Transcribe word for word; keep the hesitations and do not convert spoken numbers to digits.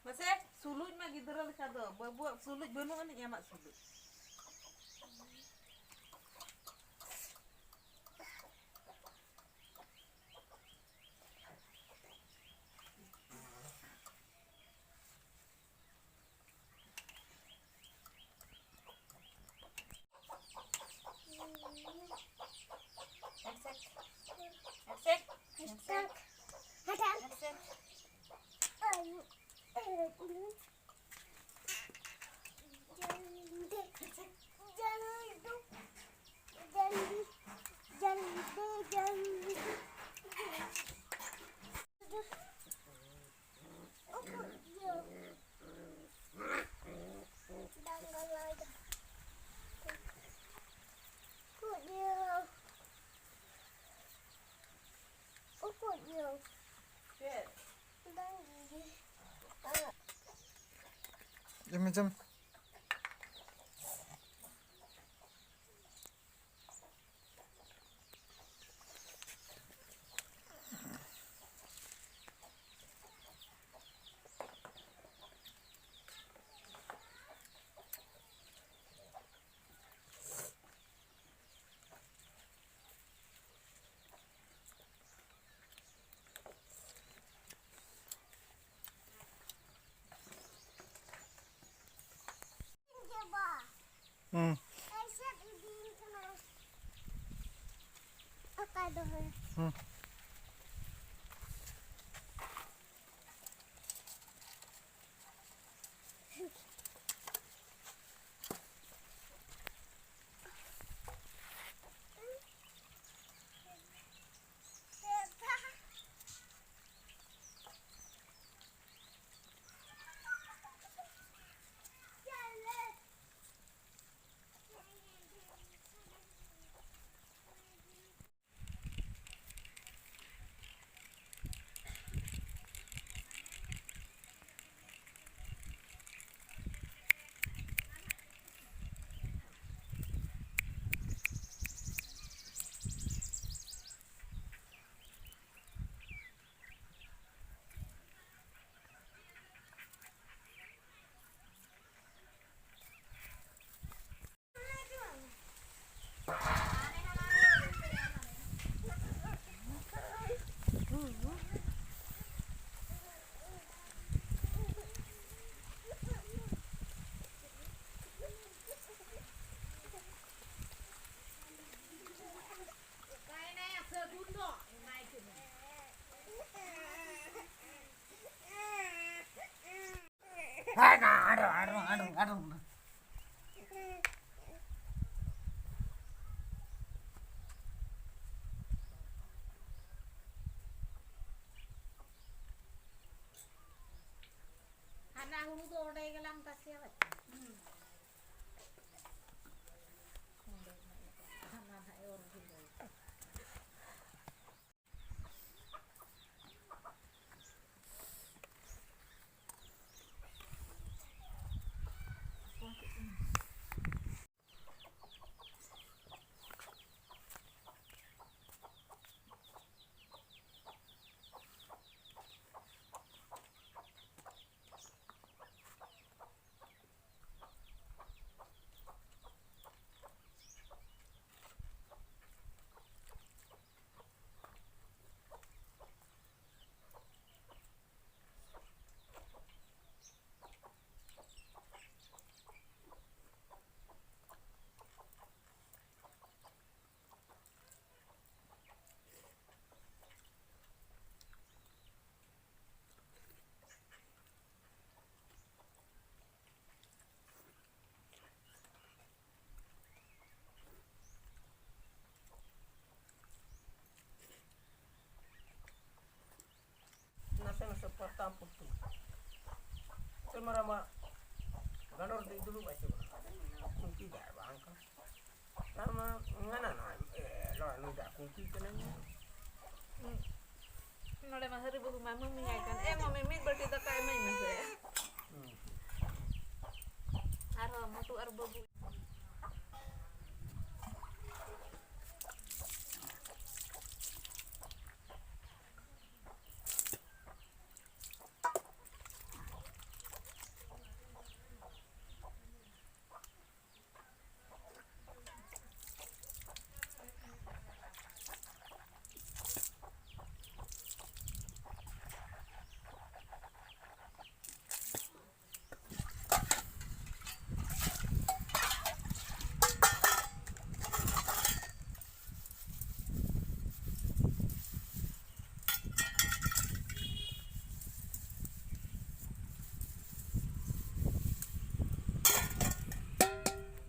ᱢᱟᱥᱮ ᱥᱩᱞᱩᱡ ᱢᱮ ᱜᱤᱫᱽᱨᱟᱹ ᱞᱮᱠᱟ ᱫᱚ, ᱵᱟᱹᱵᱩᱣᱟᱜ ᱥᱩᱞᱩᱡ ᱵᱟᱹᱱᱩᱜ ᱟᱹᱱᱤᱡ, ᱟᱢᱟᱜ ᱥᱩᱞᱩᱡ᱾ ᱡᱚᱢ ᱢᱮ, ᱡᱚᱢ᱾ ᱦᱩᱸ᱾ ᱦᱩᱸ᱾ ᱯᱷᱟᱭᱱᱟ, ᱟᱰᱚ, ᱟᱰᱚ, ᱟᱰᱚ, ᱟᱰᱚ᱾ ᱦᱟᱱᱟ ᱦᱩᱲᱩ ᱫᱚ ᱚᱸᱰᱮ ᱜᱮᱞᱟᱝ ᱛᱟᱥᱮᱭᱟ ᱵᱟᱪᱪᱟ᱾ ᱚᱸᱰᱮ ᱦᱟᱱᱟ ᱱᱟᱦᱟᱜ ᱮ ᱚᱨ ᱵᱷᱤᱲᱟᱹᱣ᱾ ᱱᱟᱥᱮ ᱱᱟᱥᱮ ᱯᱟᱛᱟ ᱯᱩᱛᱩ᱾ ᱛᱮ ᱢᱟᱨᱟᱝ ᱢᱟ ᱜᱟᱸᱰᱚ ᱨᱮ ᱫᱩᱲᱩᱵ ᱟᱭ ᱥᱮ ᱵᱟᱝ? ᱠᱷᱩᱱᱴᱤ ᱫᱟᱭ ᱵᱟᱝ ᱠᱷᱟᱱ᱾ ᱟᱢ ᱢᱟ ᱢᱮᱱᱟ ᱱᱚᱜᱼᱚᱭ, ᱮ, ᱱᱚᱜᱼᱚᱭ ᱱᱩᱭ ᱫᱚ ᱠᱷᱩᱱᱴᱤ ᱠᱟᱱᱟᱭ᱾ ᱦᱩᱸ᱾ ᱱᱚᱰᱮ ᱢᱟ ᱦᱟᱹᱨᱤ ᱵᱟᱹᱵᱩ ᱢᱟ ᱢᱟᱹᱢᱤ ᱟᱭ ᱠᱟᱱ᱾ ᱮ ᱢᱟᱹᱢᱤ, ᱢᱤᱫ ᱵᱟᱹᱴᱤ ᱫᱟᱠᱟ ᱮᱢᱟᱹᱧ ᱢᱮᱥᱮ᱾ ᱦᱩᱸ᱾ ᱟᱨᱦᱚᱸ ᱢᱚᱴᱩ ᱟᱨ ᱵᱟᱹᱵᱩ᱾